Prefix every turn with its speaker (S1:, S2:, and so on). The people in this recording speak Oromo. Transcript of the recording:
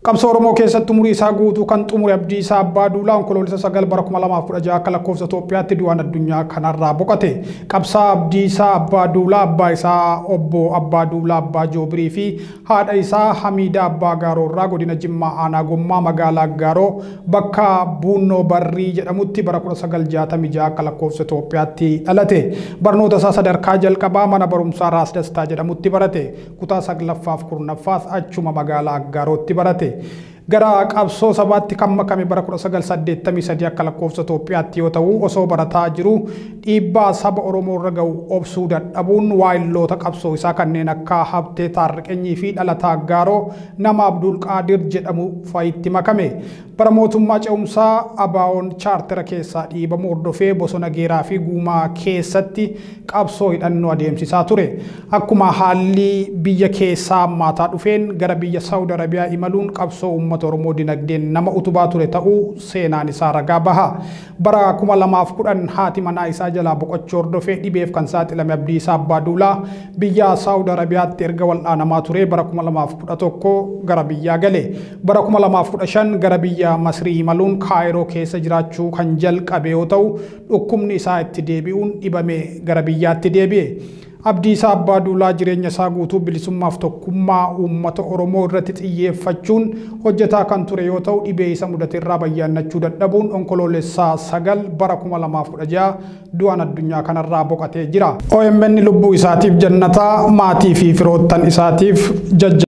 S1: Qabsoo Oromoo keessatti umurii isaa guutuu kan xumure Abdiisaa Abbaa Duulaa Onkoloolessa 9 bara 2016 akka lakkoofsa Itoophiyaatti du'aan addunyaa kanarraa boqote. Qabsaa Abdiisaa Abbaa Duulaa abbaa isaa obbo Abbaa Duulaa Abbaa Joobirii fi haadha isaa Hamiidaa Abbaa Gaaroo irraa godina Jimmaa Aanaa Gommaa magaalaa Gaaroo bakka Buunnoo Barrii jedhamutti bara 1966 akka lakkoofsa Itoophiyaatti dhalate. Barnoota isaa sadarkaa jalqabaa mana barumsaa Raas Dastaa jedhamutti barate. Kutaa 9ffaaf 10ffaas achuma magaalaa Aggaarootti barate. Gara qabsoo sabaatti kan makame bara 1983 akka lakkoofsa Itoophiyaatti yoo ta'u, osoo barataa jiru dhiibbaa saba Oromoo irra ga'u obsuu dadhabuun waayilloota qabsoo isaa kanneen akka Habtee Taarriqenyii fi dhalataa Aggaaroo nama Abdul Qaadir jedhamu fa'itti makame. Bara mootummaa ce'umsaa ABO'n chaartera keessaa dhiibamuu hordofee bosona Geeraa fi Guumaa keessatti qabsoo hidhannoo adeemsisaa ture. Akkuma haalli biyya keessaa hammaataa dhufeen gara biyya Saawud Arabiyaa imaluun qabsoo uummata Oromoo dinagdeen nama utubaa ture ta'uu seenaan isaa ragaa baha. Bara 2010 haati manaa isaa jalaa boqochuu hordofee dhibeef kan saaxilame Abdiisaa Abbaa Duulaa biyya Saawud Arabiyaatti erga wal'aanamaa ture bara 2011 gara biyyaa gale. Bara 2015 gara biyya Masrii imaluun Kaayiroo keessa jiraachuu kan jalqabe yoo ta'u, dhukkubni isaa itti deebi'uun dhibame gara biyyaatti deebi'e. Abdiisaa Abbaa Duulaa jireenya isaa guutuu bilisummaaf tokkummaa uummata Oromoo irratti xiyyeeffachuun hojjetaa kan ture yoo ta'u, dhibee isa mudate irraa bayyaannachuu dadhabuun Onkoloolessaa 9 bara 2016 du'aan addunyaa kanarraa boqotee jira. OMN lubbuu isaatiif jannataa, maatii fi firoottan isaatiif jajja.